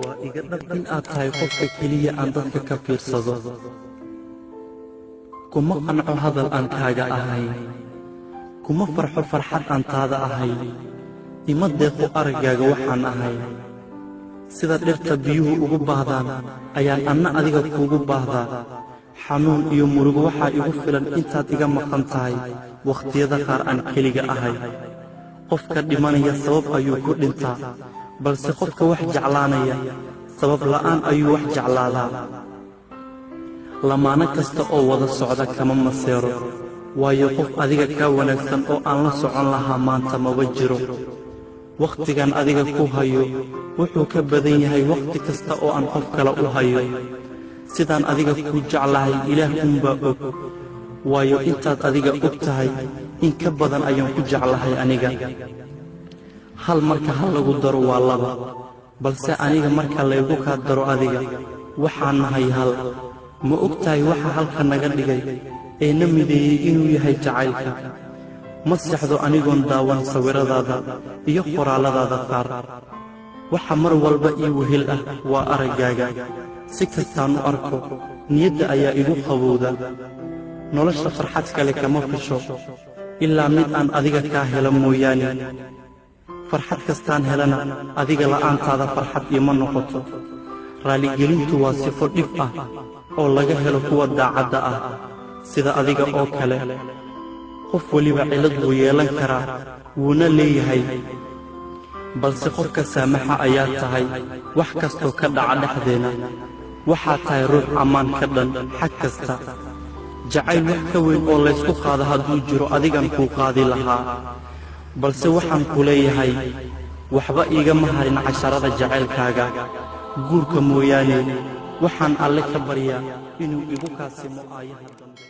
Waa iga dhab in aad tahay qofka keliya aan dadka ka fiirsado. Kuma qanco hadal aan kaaga ahayn, kuma farxo farxad aan taada ahayn, ima deeqo araggaaga waxaan ahayn. Sida dhirta biyuhu ugu baahdaan ayaan anna adiga kuugu baahdaa. Xanuun iyo murugo waxaa igu filan intaad iga maqan tahay wakhtiyada qaar aan keliga ahay. Qofka dhimanaya sabab ayuu ku dhintaa, balse qofka wax jeclaanaya sabab la'aan ayuu wax jeclaadaa. Lamaano kasta oo wada socda kama maseero, waayo qof adiga kaa wanaagsan oo aan la socon lahaa maanta maba jiro. Wakhtigan adiga ku hayo wuxuu ka badan yahay wakhti kasta oo aan qof kale u hayo. Sidaan adiga kuu jeclahay Ilaah uunbaa og, waayo intaad adiga og tahay in ka badan ayaan ku jeclahay aniga. Hal marka hal lagu daro waa laba, balse aniga marka laygu kaa daro adiga waxaan nahay hal. Ma og tahay waxa halka naga dhigay ee na mideeyey inuu yahay jacaylka? Ma seexdo anigoon daawan sawiradaada iyo qoraalladaada qaar. Waxa mar walba ii wehel ah waa araggaaga. Si kastaan u arko niyadda ayaa igu qabowda. Nolosha farxad kale kama fisho ilaa mid aan adiga kaa helo mooyaane. Farxad kastaan helana adiga la'aantaada farxad iima noqoto. Raaligelintu waa sifo dhif ah oo laga helo kuwa daacadda ah sida adiga oo kale. Qof weliba cillad buu yeelan karaa, wuuna leeyahay, balse qofka saamaxa ayaa tahay wax kastoo ka dhaca dhexdeenna. Waxaad tahay ruux ammaan ka dhan xag kasta. Jacayl wax ka weyn oo laysku qaado hadduu jiro adigan kuu qaadi lahaa, balse waxaan ku leeyahay waxba iigama harin casharada jacaylkaaga guurka mooyaane. Waxaan Alle ka baryaa inuu igu kaasimo aayaha dambe.